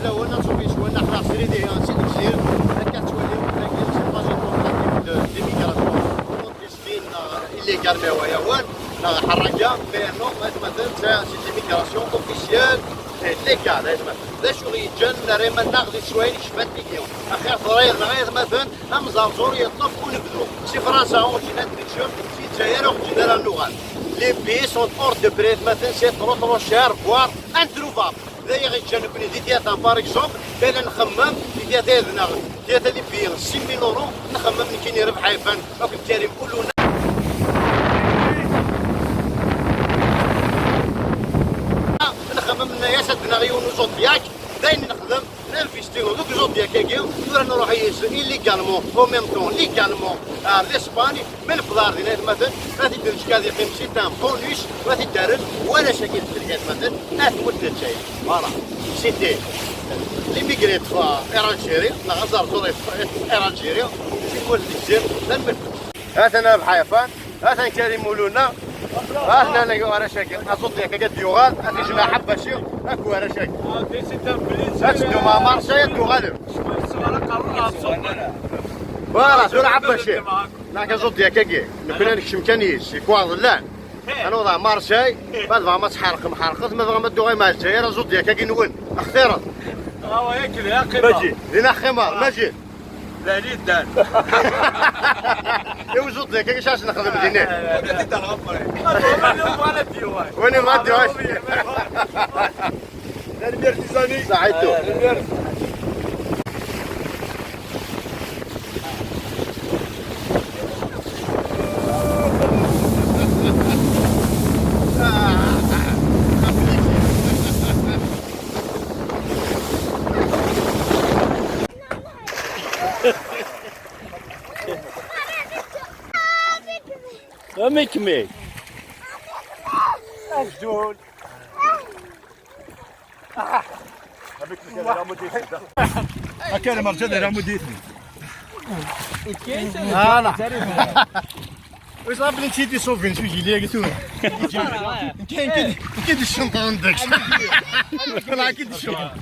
فلاون نشوف شويه حنا سريدي سيدي كثير هكا تولي c'est pas une tentative d'immigration clandestine illégale mais ويوان حركه mais non مثلا c'est l'immigration officielle légale. ذا شو غيجن ريما ناخذ شويه شبات مليون اخي طريق غير مثلا امزارزور يطلب ونبدو سي فرنسا اورجينال تكشف سي الجزائر اورجينال اللغه les billets sont hors de prix مثلا c'est trop trop cher, voire introuvable. ذا يغيجن كوني دي تياتا par exemple بين نخمم دي تياتا تياتا les billets 6000 اورو نخمم كاين ربح عيفان راك كريم كله نخمم يا سدنا غيون زودياك داين نخدم نانفيستيو دوك زودياك كي نروح نروح illégalement au même temps légalement l'Espagne من الفضار ديال مثلا غادي دير شكا قيم c'est un bonus غادي دارن ولا شكل التركات مثلا اثمت الجاي voilà c'était l'immigré في Air Algérie لا غزار زوري في Air Algérie في مول الجزير لنبت هذا انا بحيفان هذا كريم مولونا اهلا لك ورا شاكر ازود ياك قد يغال هاتي جماعه حبه شي اكو ورا شاكر هاتي مع مارسيا غالب voilà زور حبه شي لا كازود ياك كي نكون نكشم كانيس يكوار لا انا وضع مارساي بعد ما تحرق محرقت ما بغا ما دوغي مع الجزائر زود ياك كي نون اختيرت ماجي دينا خمار ماجي لا لي دار ايوا زود ياك كي شاش نخدم دينا وين ما ديوش La lumière des amis. صحيتو La lumière. ميك ميك جول. هكا مرجان راه مديتني. voilà واش راه بلي نسيتي صوفين شو يجي لي قلت كاين كاين كاين الشنطه عندك لا كاين الشنطه.